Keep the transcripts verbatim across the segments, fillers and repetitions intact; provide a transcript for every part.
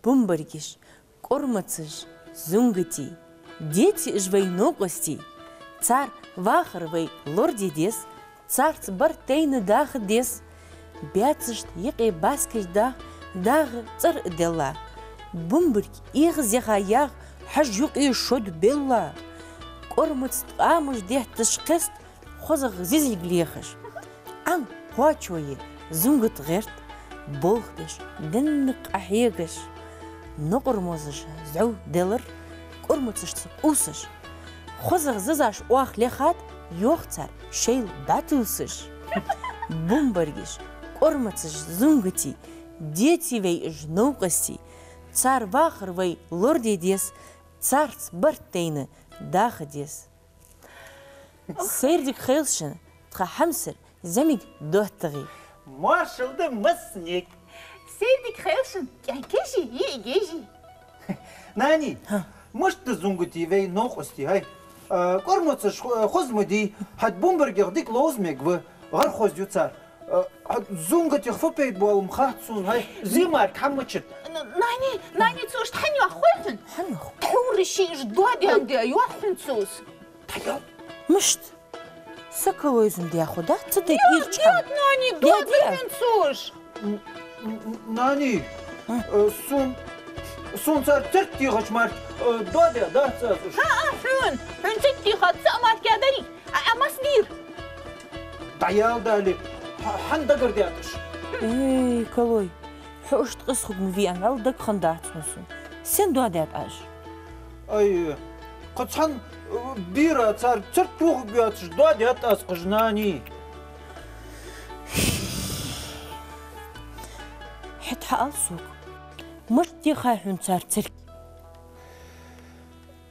Бумбаргаш, кӀормацаш, зунгатий, дети уж вай новкъостий, цар вахар вай лораде деза, царца барт тайна даха деза. Баьцашта юкъе баскаш дагӀа, дагӀа цӀер а делла. Бумбарг эгӀазъяха ягӀа, хьажа юкъе шод белла. КӀормаца ткъамаш детташ кхест, хозагӀа зизилг лехаш. Ӏан кхоачае зунгата гӀерт, болх беш, денна къахьегаш. Нокъар мозаш зӀов делар, кӀормацашца къувсаш. ХозагӀа зизаш оаха лехад, йоах цар шоайла дӀатувсаш. Бумбаргаш, кӀормацаш, зунгатий, дети вай уж новкъостий, цар вахар вай лораде деза, царца барт тайна даха деза. Сайре дика хийла шун, тха хьамсара зӀамига доттагӀий. Моаршал да массанега. Сайре дика хийла шун, кӀаьнк ежий, йиӀиг ежий. Нани, хӀа, мишта да зунгатий вай новкъостий, хӀай? А, кӀормацаш хо-, хоза ма дий, хӀаьта бумбаргех дика ловза мег ва, гӀар хоза ю цар. А, хӀаьта зунгатех фу пайда боал ма хац сона, хӀай? Зе мара хӀама ма чит. Н-, Нани, Нани, цо иштта хӀана йоах хой хьона? ХӀана йоах? Тхьовра ший уж доадаьннад, йоах хьона цо. Тхьаял. Мишта? Са калойзам дехо дац, ца тайп ирча хьама. Нет, Нани, доадаьннад цо уж. Н-, н-, н-, Нани, а, э, сона, сона цар церт техача мара, э, доадаь дац аз уж. ХӀаа, хьона, хьона церт техад, цаӀ мара кхы дарий. А, а мас дийр? ДӀаяла, Дали, хьа-, хьан дагар детташ? Эй, калой, хьо иштта къиза хургма веана, вӀалла дагахьа дац хьона сона. Сен доадаьд Ӏа уж? Ай, кхы цхьан, э, бера цар церт тохаргбоацаш доадаьд аз кхы уж, Нани. ХӀаьта хьаала сога, мишта техай хьона цар церт?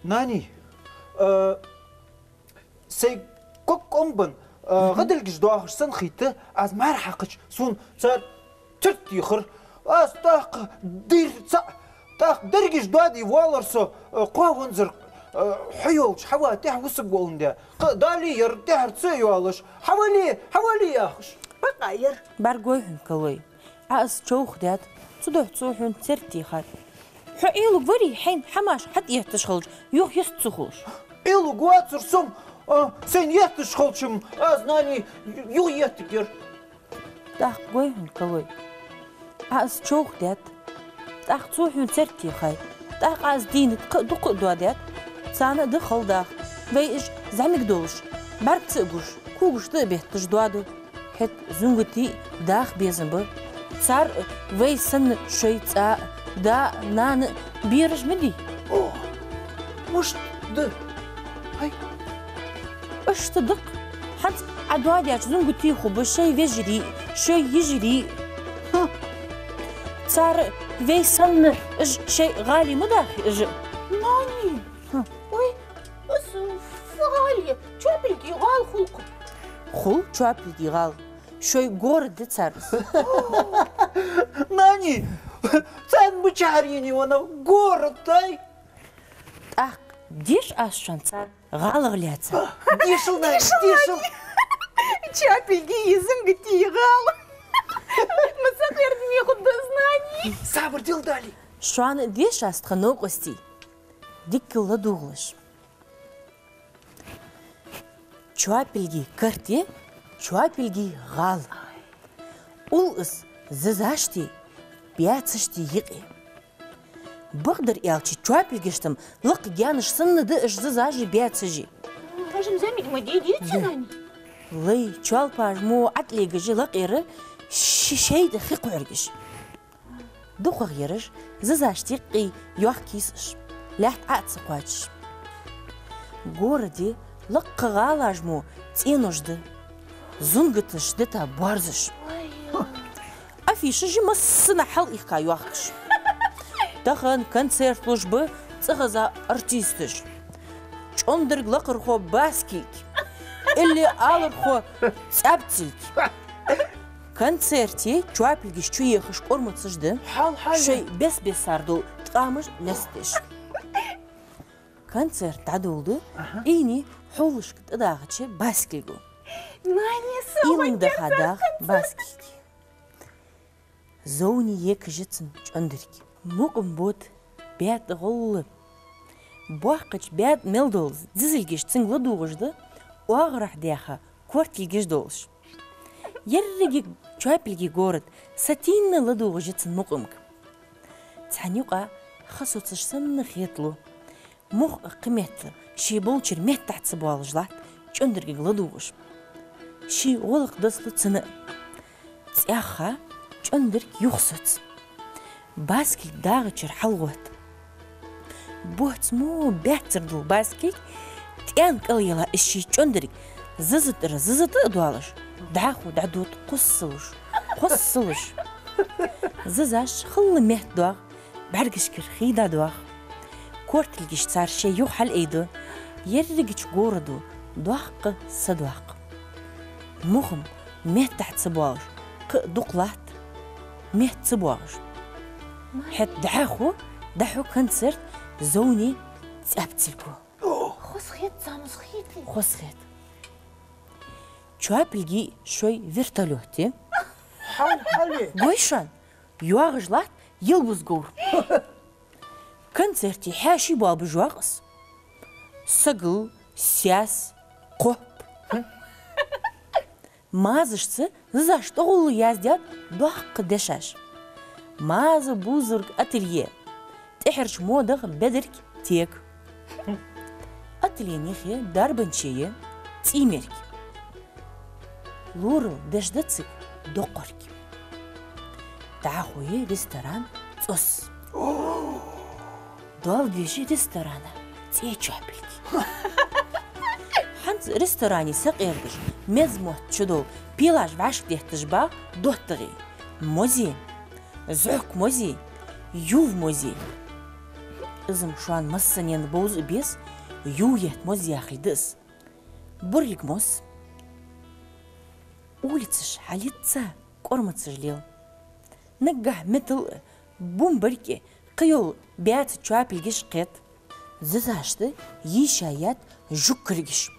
Нани, э, сай ког кӀомбан, э, гӀадилгаш доахаш санна хийтта, аз мара хьакхача, сона цар церт техар. Аз тӀаккха дийр цаӀ, тӀаккха дерригаш доаде воаллар со, э, кхо ванзар, э, хьо йолча хьава тӀехьа вусаргволандаь. Кхы а Дали яр тӀехьара ца йоалаш, хьавале, хьавале яхаш. Бакъ а яр. БӀаргагой хьона, калой. Ӏа из човхадаьд, цудухьа цо хьона церт техад. Хьо Ӏелургварий, хьайна хӀамаш хьатӀаетташ хилча, юха йист ца хулаш? Ӏелургвацар со-м, а, сайна етташ хилча-м, аз, Нани, юха еттаргьяр. ТӀаккха гой хьона, калой. Ӏа из човхадаьд, тӀаккха цо хьона церт техай, тӀаккха Ӏа из дийнад, кхы а дукха а доадаьд, царна а да хала даха, вай уж зӀамига долаш, бӀарг ца а гуш, когаш тӀа а бетташ доаду. ХӀаьта зунгатий даха безам ба. Цар вай санна шоай цӀа а, да а, нана а, бераш ма дий. О, мишта да? ХӀай. Иштта да-кх. ХӀанз Ӏа доадаьча зунгатех ба шоай вежарий, шоай йижарий. ХӀа. Цар вай санна уж шоай гӀалий ма дахий уж. Нани. ХӀа. Ой, из фу гӀала я? Чопилгий гӀала хул-кх. Хул Чопилгий гӀала. Шоай город да цар из. Нани, царна бучахьарийна вана город дай. ТӀаккха деш аз шоана цар гӀалах лаьца? Дешал, Нани, дешал. Чопилгий, зунгатий гӀала. Ма сакъердаме хургда из, Нани. Сабар дел, Дали. Шоана деш аз тха новкъостий. Дикка ладувгӀалаш. Чопилгий карте, Чопилгий гӀала. Ул из зизаштеи баьцаштеи юкъе. Бакъдар аьлча, чопилгашта-м лакха гаьнаш санна да уж зизаши баьцаши. Хьажам зӀамига ма дий, деций, Нани? Лай, чоалпаш мо ӀотӀалегаш лакхера, ши-, шоай тӀа хи кхоаргаш. Дукхагӏа ераш зизашта юкъе йохкийсаш, лаьтта Ӏо а ца кхоачаш. Городе лакха гӀалаш мо цӀенош да, зунгаташ дита боарзаш. Афишаш массанахьа хьалъихка йохкаш. Тахан концерт луш ба цӀихеза артисташ. ЧӀондарг лакхархо Баскилг, илли алархо ЦӀаьбцилг. Концерте чопилгаш чуехаш кӀормацаш да, хьал-хьал шоай бес-бесара дола ткъамаш лестадеш. Концерт дӀадоладу, аха, Ӏийне хьулашка тӀадагӀача Баскилго. Нани, со илан даха дагӀа Баскилг. Зовни екажа цун чӀондарг. Мукъам бода баьтта гӀолла. Боккхача баьтта мел дола зизилгаш цунга ладувгӀаш да, оагӀорахьа даьха кортилгаш долаш. Еррига чоапилгий город сатийна ладувгӀаш я цун мукъамга. Цхьан юкъа ха соцаш санна хеталу. Мух а кхы метта ший болчара меттахь ца боалаш латт чӀондаргага ладувгӀаш. Ший гӀулакх дацлу цунна а. ЦӀаьхха чӀондарг юха соц. Баскилг дагӀачара хьалгӀотт. Боц мо баьццара дола баскилг тӀен кӀал яла из ший чӀондарг зиза тӀара зиза тӀа а доалаш, дӀахо дӀадода кхоссалуш, кхоссалуш. Зизаш хала метта доагӀа, бӀаргашкара хий дӀадоагӀа. Кортилгаш цар шоай юха хьалъайду, ерригача городо доккха са доаккх. Мух-м меттахь ца боалаш, кхы а дукха латт метта ца боагӀаш. ХӀаьта дӀахо, дӀахо концерт зовни цӀаьпцилго. Хоза хет, цамус хетий? Хоза хет. Чоапилгий шоай вертолёт я. Хьал, хьал. Гой шоана, йоагӀаш латт йилбуза говр. Концерте хьаьший боалабеш йоагӀа из. Сагал, сес, кхоп. Мазашца зизаш тӀагӀолла яздаьд доккха дешаш. Маза бузург ателье. ТӀехьарча модах бедарг тег. Ательен юхе дарбанче я цӀий мерг. Лорал деш да цига доккхарг. ДӀахо я ресторан цӀос. Доал беш я ресторана цӀе чоапилг. ХӀанз ресторане сакъердаш, меза мотт чу дола пелаш вӀашкадетташ ба доттагӀий. Мозе, зӀок мозе, юв мозе. Из-м шоана массанена бовза а беза, юв етта моз яхилга да из. Бурриг моз. Улицаш хьалъийца, кӀормацаш лел. Наггахьа метал а, бумбарг а, кхыйола баьца чоапилгаш кхет. Зизашта йийша яьд жугкаргаш.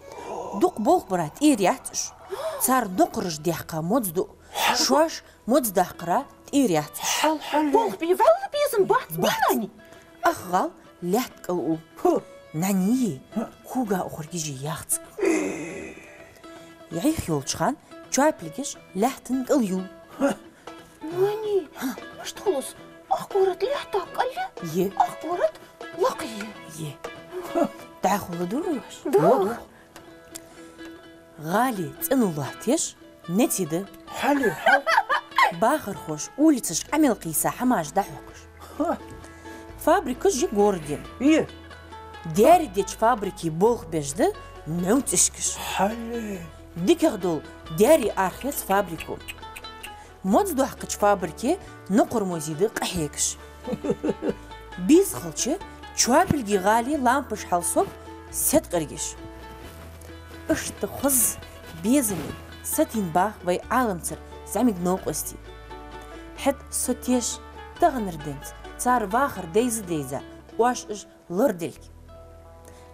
Дукха болх бара тӀера яц уж. Цар нокхараш даьккха моз ду. Шоаш моз даккхара тӀера яц уж. Хьал, хьал. Болх бе валла безам бац, бац. Бе нани. Ах гӀал лаьтта кӀал улл. Ху. Нани, хӀа, кога ухаргаш яхцк. Ӏеха йолча хана чоапилгаш лаьттан кӀал юл. Ху. Нани, хӀа, мишта хул из? Ах город лаьтта кӀал я? Е. Ах город лакха я? Е. ДӀахо ладувгӀий оаш? Да. ГӀали цӀена латташ, неци да. Хьали, хьал. Бахархоша улицашка Ӏамал кхийса хӀамаш дӀахьокхаш. Ха. Фабрикаш я городе. Е. Даьри деча фабрике болх беш да нуц ишкаш. Хьали. ДикагӀа дола даьри арахьец фабрико. Моз доаккхача фабрике нокхар мозе да къахьегаш. Бийса хилча, чоапилгий гӀали лампаш хьалсоба седкъаргаш. Иштта хоза, безаме сатийна бах вай Ӏаламцара зӀамига новкъостий. ХӀаьта со теш таханара денз цар вахар дайза-дайза, оаш уж лораделга.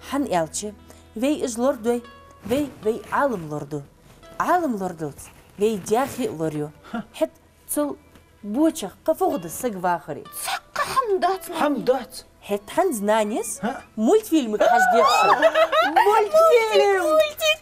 ХӀана аьлча, вай уж лорадой, вай вай Ӏалам лораду. Ӏалам лорадалца вай даьхе а лораю. ХӀаьта цул бочагӀа кхы фу хургда саг вахаре? Цхьаккха хӀама дац, нани. ХӀама дац. ХӀаьта хӀанз нанас, хӀа, мультфильмага хьажа деза шо. Мультфильм! Мультик!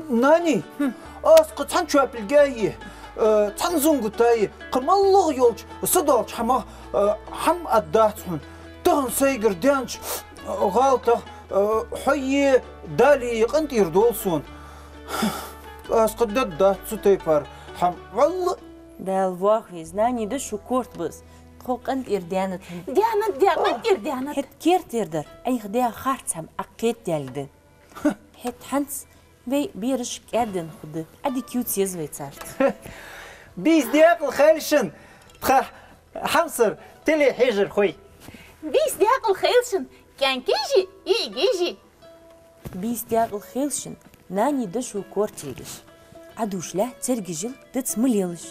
Нани, аз кхы цхьан чоапилгеи, э, цхьан зунгатаи, кхы малагӀа йолча са долча хӀамах, э, хӀама аргдац хьона. Тахан сайгара даьннача, э, гӀалатах, э, хьои Далеи къинтӀера довла сона. Аз кхы дергдац цу тайпара хӀама. ВаллахӀи. Дала воахаве, Нани, да шо корта ба из. Тхо къинтӀера даьннад хьона. Даьннад, да, къинтӀера даьннад. ХӀаьта кертера дар, Ӏайха даь харц хӀама Ӏа кхетадаьлга да. ХӀаьта хӀанз вай бераш кӀаьдденна хургда, Ӏа дика ювца еза вай царца. Бийса даькъала хийла шун, тха хьамсара телехьежархой. Бийса даькъала хийла шун, кӀаьнкаши йиӀигаши. Бийса даькъала хийла шун, Нани, да шо корта егаш. Ӏа дувш лаьтта цергашил дац ма лелаш.